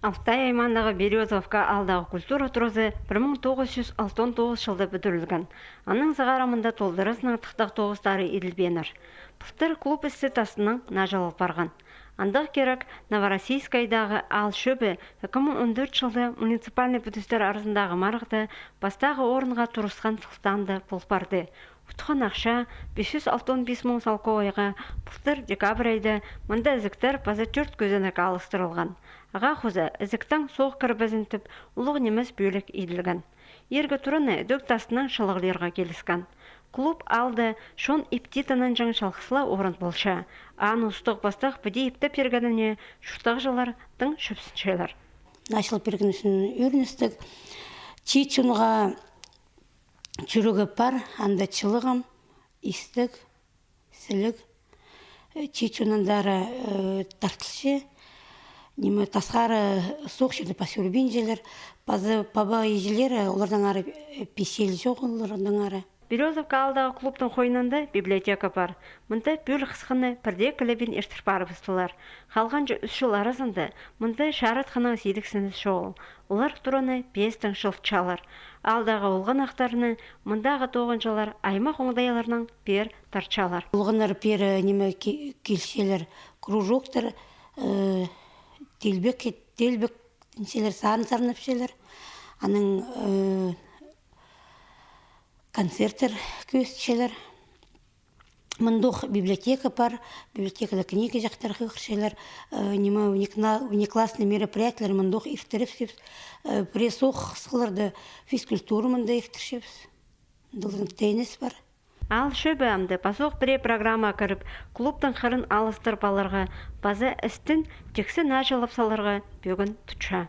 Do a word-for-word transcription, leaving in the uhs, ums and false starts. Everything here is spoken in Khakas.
Алтай аймағындағы Березовка аалдағы культура туразы пір муң тоғыс чӱс алтон тоғызынҷы чылда пӱдірілген. Анаң сығара мында толдыразының тыхтағ тоғыстары иділбееннер. Пылтыр клуб істі тастынаң наҷылал парған. Андағ кирек, Новороссийскайдағы аал чӧбі ікі муң он тӧртінҷі чылда муниципальный пӱдістер аразындағы марығда пастағы орынға турысхан сылтаанда пол парды. Утхан ахча, пис чӱс алтон пис муң салковайға, пылтыр декабрь айда мында ізіктер паза тӧрт кӧзенек алыстырылған. Ағаа хоза ізіктең соох кірбезін тіп, улуғ нимес пӧлік иділген. Иргі тураны ідӧк тастынаң чылығлирға киліскен. Клуб аалда чон ипти тынанҷаң чалғыс ла орын полча. Аны устағ-пастағ піди иптеп пиргеніне чуртағҷылар тың чӧпсінчелер. Наҷылал пирген ӱчӱн ӧріністіг. Чиит чонға чӱрегі пар, анда чылығ ам, истіг, сіліг. Э, чиит чоннаңар, э, тартылча. Ниме, тасхары соох чирде пас ӧрбинчелер. Паза паба-іҷелері, оларнаңар, э, пиис чіли чоғыл оларнаңар. Березовка аалдағы клубтың хойнында библиотека пар. Мында пӧлік хысханы пірдее кілебин иртір парыбыстылар. Халғанҷы ӱс чыл аразында мында чарытханнаң сидік сыныс чоғыл. Олар тураны пеестең чылытчалар. Аалдағы олғанахтарны мындағы тоғынҷылар аймах оңдайларнаң пеер тартчалар. Олғаннар пеер, э, ниме, ки-, килчелер, кружоктар, э, теелбек, теелбек тінчелер, сарын сарнапчалар. Анаң, э, концерттер кӧзітчелер. Мындох библиотека пар, библиотекада книга чахтар хығырчалар, э, ниме, внекна-, внеклассный мероприятиелер мындох иртірібіс. Э, пірее соох хысхаларда физкультура мында иртірчебіс. Мында теннис пар. Аал чӧбі амды пазох пірее программа кіріп, клубтың хырын алыстырып аларға, паза істін тиксі наҷылап саларға пӧгін тутча.